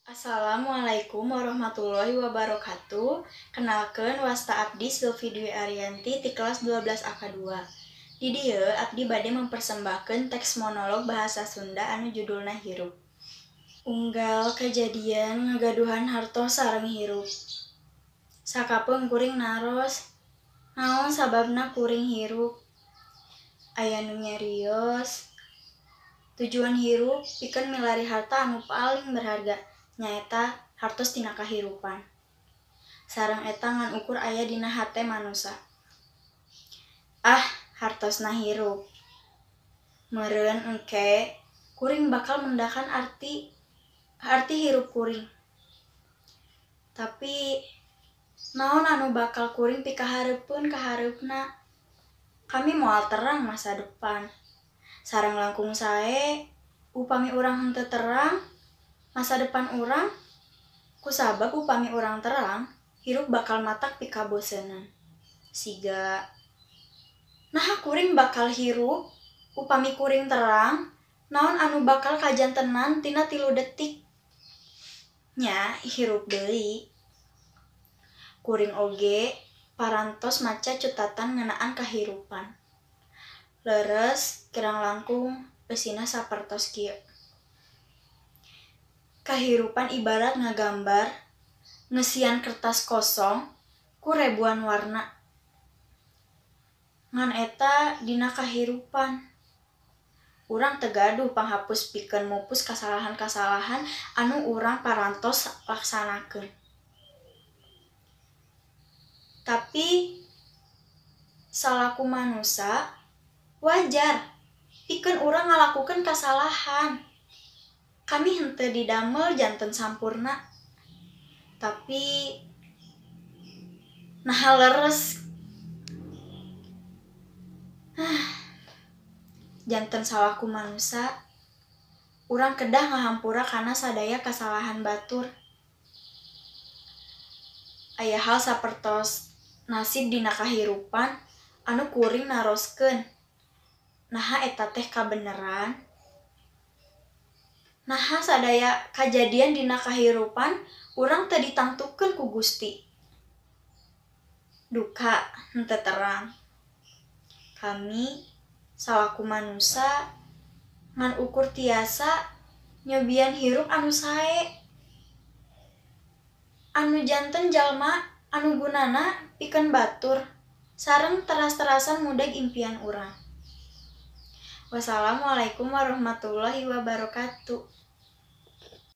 Assalamualaikum warahmatullahi wabarakatuh. Kenalkeun, wasta abdi Silvi Dwi Ariyanti ti kelas 12 AK2. Di dieu abdi bade mempersembahkeun teks monolog bahasa Sunda anu judulna Hirup. Unggal kajadian ngagaduhan hartos sareng hirup. Sakapeung kuring naros, naon sababna kuring hirup? Aya nu nyarios, tujuan hirup pikeun milari harta anu paling berharga, nyaeta hartos tina kahirupan. Sareng eta ngan ukur aya dina hate manusa. Ah, hartosna hirup. Meureun engke kuring bakal mendakan arti arti hirup kuring. Tapi naon anu bakal kuring pikahareupeun ka hareupna? Kami moal terang masa depan. Sareng langkung sae upami urang henteu terang masa depan urang, kusabab upami urang terang, hirup bakal matak pikabosenan. Siga naha kuring bakal hirup upami kuring terang, naon anu bakal kajantenan tina 3 detik? Nya hirup deui. Kuring oge parantos maca cutatan ngeunaan kahirupan. Leres kirang langkung eusina sapertos kieu. Kahirupan ibarat ngagambar ngeusian kertas kosong ku ribuan warna. Ngan eta dina kahirupan. Urang teu gaduh panghapus pikeun mupus kasalahan-kasalahan anu urang parantos laksanakeun. Tapi salaku manusa wajar pikeun urang ngalakukeun kasalahan. Kami henteu didamel janten sampurna. Tapi naha leres. Janten salaku manusa, urang kedah ngahampura kana sadaya kasalahan batur. Aya hal sapertos nasib dina kahirupan anu kuring naroskeun. Naha eta teh kabeneran? Naha sadaya kajadian dina kahirupan urang teu ditangtukeun ku Gusti. Duka henteu terang. Kami salaku manusa ngan ukur tiasa nyobian hirup anu sae. Anu janten jalma anu gunana pikeun batur sareng teras-terasan mudeg impian urang. Wassalamualaikum warahmatullahi wabarakatuh.